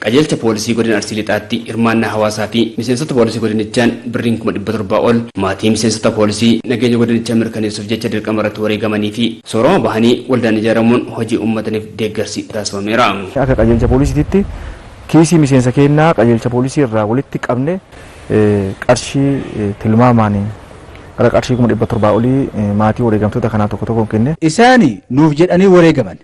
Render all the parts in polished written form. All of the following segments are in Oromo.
Qajeelcha poolisii godina Arsii Lixaatti hirmaannaa hawaasaa fi miseensota poolisii godinichaan birriin 700,000 ol maatii miseensota poolisii nageenya godinichaa mirkaneessuuf jecha dirqama irratti wareegamanii fi soorama bahanii waldaan ijaaramuun hojii uummataniif deeggarsi taasifameera. Akka qajeelcha poolisiitti kiisii miseensa kennaa qajeelcha poolisii irraa walitti qabne qarshii tilmaamaan gara qarshii 700,000 olii maatii wareegamtoota kanaa tokko tokkoon kenne. Isaani nuuf jedhanii wareegaman.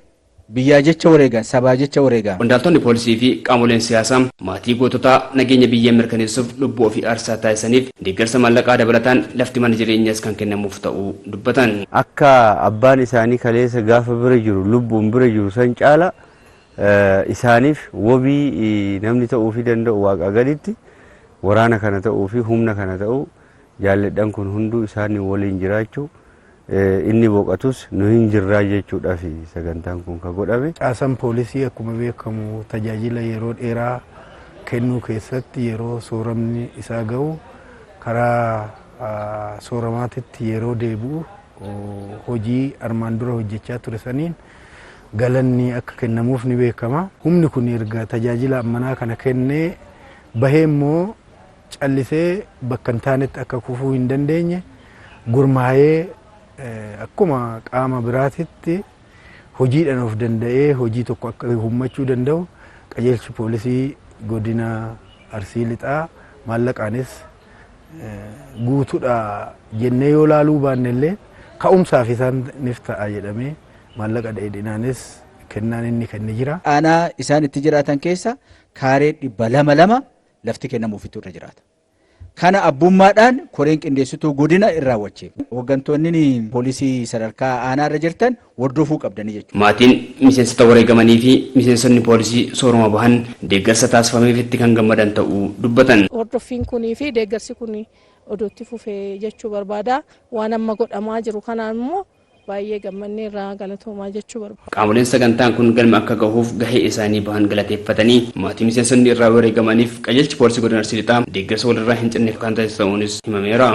Biyyaa jecha wareegan, sabaa jecha wareegan. Qondaaltonni poolisii fi qaamoleen siyaasaa maatii goototaa nageenya biyya mirkaneessuuf lubbuu ofii aarsaa taasisaniif deeggarsa maallaqaa dabalataan lafti mana jireenyaas kan kennamuuf ta'uu dubbatan. Akka abbaan isaanii kaleessa gaafa bira jiru lubbuun bira jiru san caala isaaniif wabii namni ta'uufii danda'u waaqa gaditti waraana kana ta'uu fi humna kana ta'uu jaalladhan kun hunduu isaanii waliin jiraachuu inni boqotus nu hin jirraa jechuudhaaf sagantaan kun kan godhame. Caasaan poolisii akkuma beekamu tajaajila yeroo dheeraa kennuu keessatti yeroo sooramni isaa gahu karaa sooramaatitti yeroo deebi'u hojii armaan dura hojjechaa ture saniin galanni akka kennamuuf ni beekama. Humni kun erga tajaajila ammanaa kana kennee bahee immoo callisee bakka hin taanetti akka kufuu hin dandeenye gurmaa'ee akkuma qaama biraatitti hojiidhaan of danda'ee hojii tokko akka ummachuu danda'u qajeelchi poolisii godina Arsii Lixaa maallaqaanis guutuudha jennee yoo laaluu baanne illee ka'umsaaf isaaniif ta'a jedhamee maallaqa dheedhinaanis kennaan inni kenne jira. Aanaa isaan itti jiraatan keessa kaaree 200 lafti kennamuufitu irra jiraata. Kana abbummaadhaan koreen qindeessituu godina irraa wajjin hooggantoonni poolisii sadarkaa aanaa irra jirtan hordofuu qabdanii jechuudha. Maatiin miseensota wareegamanii fi miseensonni poolisii soorama bahan deeggarsa taasifameefitti kan gammadan ta'uu dubbatan. Hordoffiin kunii fi deeggarsi kun oduutti fufee jechuu barbaada. Waan amma godhamaa jiru kanaan immoo baay'ee gammannee irraa galatoomaa jechuu barbaada. Qaamoleen sagantaan kun galma akka gahuuf gahee isaanii bahan galateeffatanii maatii miseensonni irraa wareegamaniif qajeelchi poolisii godina Arsii Lixaa deeggarsa walirraa hin cinne kan taasisuunis himameera.